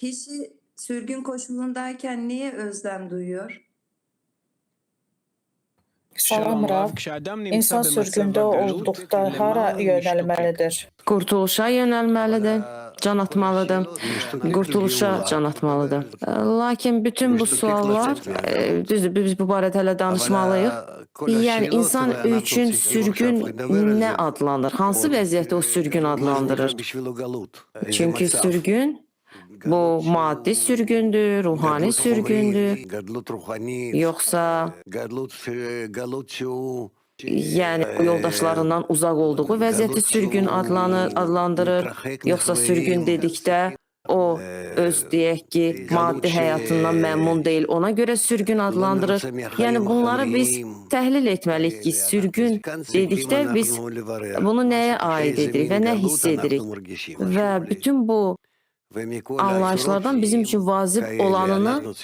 Kişi sürgün koşulundayken niye özlem duyuyor? Salam Rav. İnsan sürgündə olduqda hara yönəlməlidir? Qurtuluşa yönəlməlidir, can atmalıdır. Qurtuluşa can atmalıdır. Lakin bütün bu suallar, düzdür, biz bu barədə hələ danışmalıyıq. Yəni insan üçün sürgün nə adlanır? Hansı vəziyyətdə o sürgün adlandırır? Çünki sürgün bu maddi sürgündür, ruhani sürgündür, yoxsa yəni yoldaşlarından uzaq olduğu vəziyyəti sürgün adlandırır, yoxsa sürgün dedikdə o öz deyək ki, maddi həyatından məmnun deyil, ona görə sürgün adlandırır. Yəni bunları biz təhlil etməliyik ki, sürgün dedikdə biz bunu nəyə aid edirik və nə hiss edirik? Və bütün bu anlayışlardan bizim üçün vacib olanını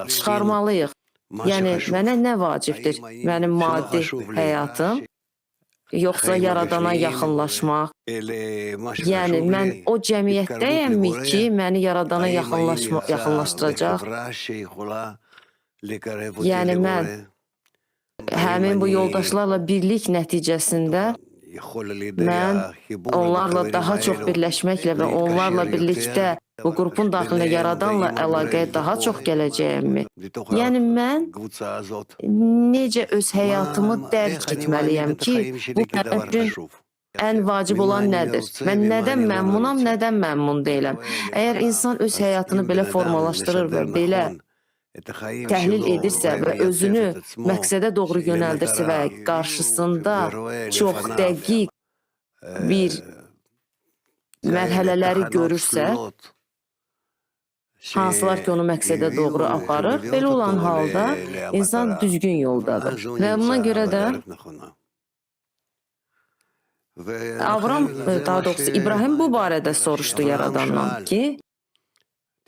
çıxarmalıyıq. Yəni mənə nə vacibdir? Mənim maddi həyatım, yoxsa yaradana yaxınlaşmaq? Yəni mən o cəmiyyətdəyəmmi ki, məni yaradana yaxınlaşdıracaq? Yəni mən həmin bu yoldaşlarla birlik nəticəsində mən onlarla daha çox birləşməklə və onlarla birlikdə bu qrupun daxilində yaradanla əlaqəyə daha çox gələcəyəmmi? Yəni mən necə öz həyatımı dərk etməliyəm ki, bu mənim üçün ən vacib olan nədir? Mən nədən məmnunam, nədən məmnun deyiləm? Əgər insan öz həyatını belə formalaşdırır və belə təhlil edirsə və özünü məqsədə doğru yönəldirsə və qarşısında çox dəqiq bir mərhələləri görürsə, hansılar ki onu məqsədə doğru aparır, belə olan halda insan düzgün yoldadır. Və buna görə də Avram, daha doğrusu İbrahim bu barədə soruşdu Yaradandan ki,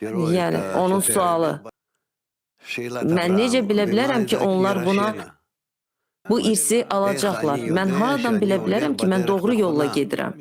yəni onun sualı, mən necə bilə bilərəm ki, onlar buna bu irsi alacaqlar? Mən haradan bilə bilərəm ki, mən doğru yolla gedirəm?